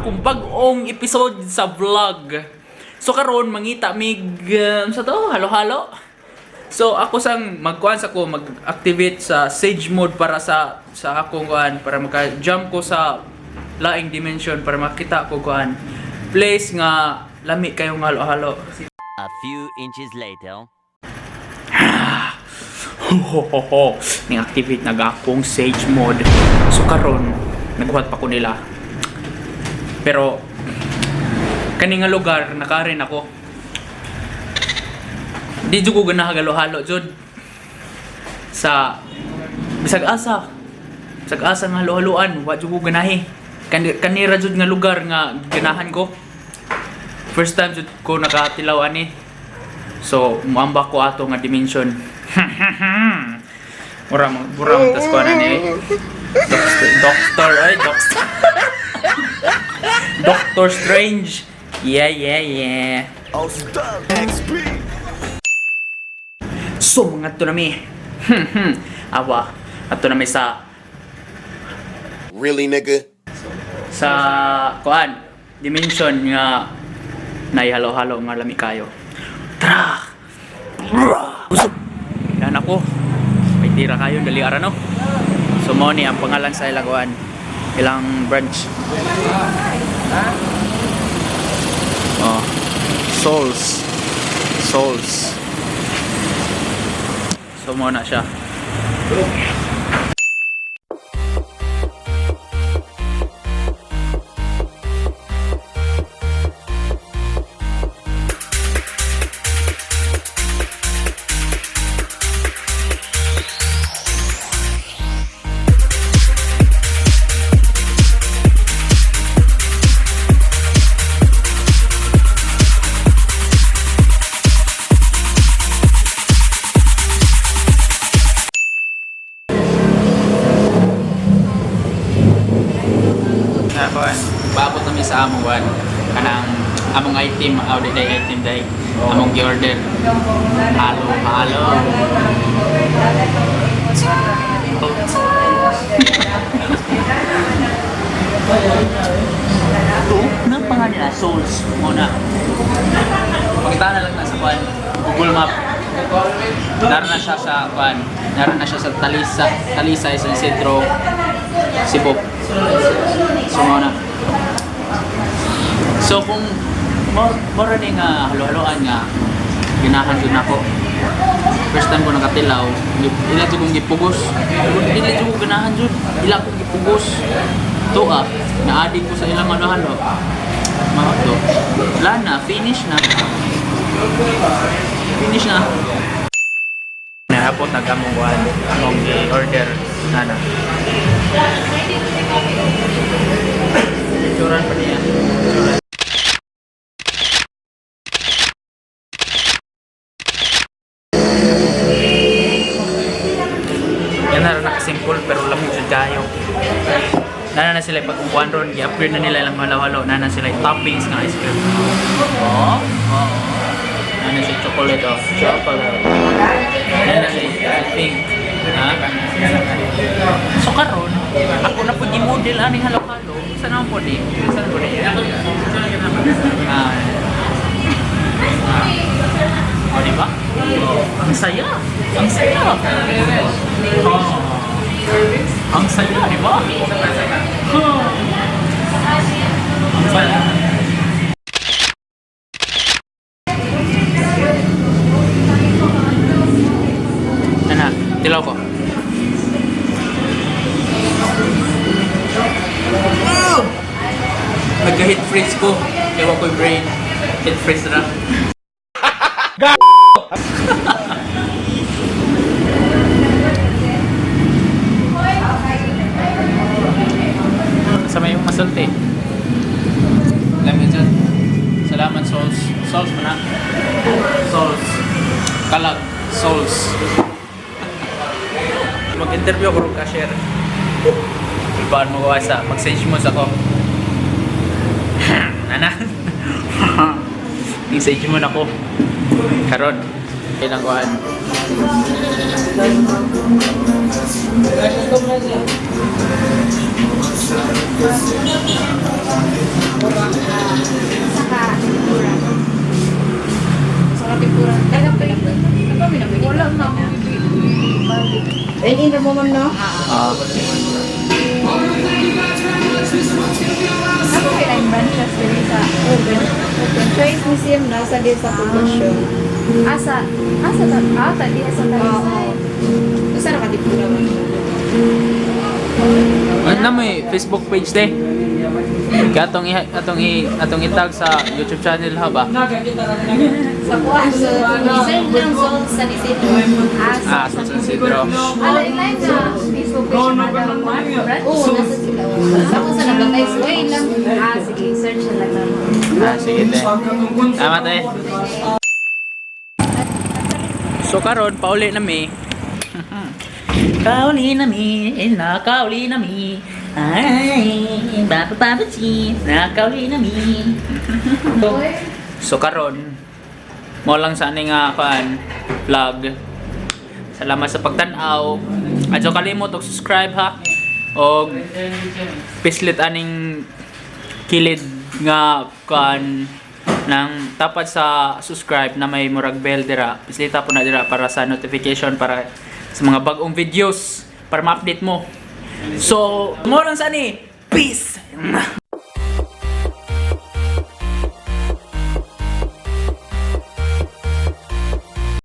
akong bag-ong episode sa vlog. So karon mangita mig sa to halo-halo. So ako sang magkuan sa ko mag-activate sa Sage mode para sa akong kuan para maka-jump ko sa laing dimension para makita ko kuan place nga lami kayong halo-halo. A few inches later. Ho ho ho. Ning activate na akong Sage mode. So karon naghuwat pa ko nila. Pero kani nga lugar nakarin ako. Di jud ko ganahan halo-halo jud. Sa bisag asa. Bisag asa nga halo-haloan, wa jud ko ganahi. Kanira jud nga lugar nga ganahan ko. First time jud ko nakatilaw ani. So, muamba ko ato nga dimension. Mura mo, mura mo tas kuha na ni. Doctor, doctor, ay, doctor. Doctor Strange. Yeah. Oh, stop. XP. So, mga to nami. Awa, ato nami sa Really, nigga? sa kuan dimension nga naihalo-halo nga lami kayo. Tara! Busog! Yan ako. May tira kayo, dali ara no. So mo ni ang pangalan sa ilang kuan, ilang branch. Oh. Souls. Souls. So mo na siya. Kuan. Paabot kami sa among kuan. Kanang among item, aw di day item day. Among gi-order. Halo, halo. Ito, nang pangalan nila, Souls. Muna. Pakita na lang na sa kuan. Google Map. Naroon na siya sa kuan. Naroon na siya sa Talisa, Talisa San Isidro, Cebu. So, mao na. So, kung mora ni nga halo-haloan nga, ginahan jud nako. First time ko nakatilaw, ila jud kong gipugos. Ila jud ko ganahan jud. Ila kong gipugos. To ah, na-addict ko sa ilang halo-halo. Mao to. Wala na, finish na. Finish na. Nahapot na kamong kuan, among i-order na na. Picturean pa niya. Picturean. Yan na nakasimple pero lami jud kayo. Nana na sila pag ron, i-upgrade na nila ilang halo-halo. Nana sila yung toppings ng ice cream. Oo. Oo. Nana sila chocolate oh. Chocolate. Nana sila pink. Ha? So karon, ako na po gi-model aning halo-halo. Saan naman po di? Saan po di? Ah. Ah. O, di ba? Oh, ang saya. Ang saya. Oh. Ang saya, di ba? Huh. Ang saya. Ana, tilaw ko. Nagka-hit freeze ko. Ewan ko yung brain. Hit freeze na. Sa may masulti. Lamig dyan. Salamat, Souls. Souls mo na. Souls. Kalag. Souls. Mag-interview ako rin cashier. Ibaan mo ko sa mag-sage mo sa ko. Nana. I-sage mo na ko. Karon. Kailang kuhan. Dine in mo, ma'am, no? Ah. Ako kay line branches diri sa Open. Open. Choice Museum nasa din sa poblasyon. Asa asa ta ah ta diha sa Talisay. Usa ra ka dipura, ma'am. Ano na may Facebook page de? Kaya atong itag sa YouTube channel ha ba? Sa kuan. So, Sir lang Zone San Isidro. Asa. Ah, sa San Isidro. Ala inline na Facebook page na daw kuan branch. Oo, nasa sila. Sa kung sa nabatay, suway lang. Ah, sige, search na lang namo. Ah, sige te. Tama te. So karon pauli na mi. Kauli na mi, eh, nakauli na mi. Ay, baba baba chi, nakauli na mi. So karon mo lang sa ani nga kuan vlog. Salamat sa pagtan-aw. Adyo kalimot og subscribe ha. Og pislit aning kilid nga kuan ng tapat sa subscribe na may murag bell dira. Pislita po na dira para sa notification para sa mga bagong videos para ma-update mo. So, mo lang sa ani. Peace.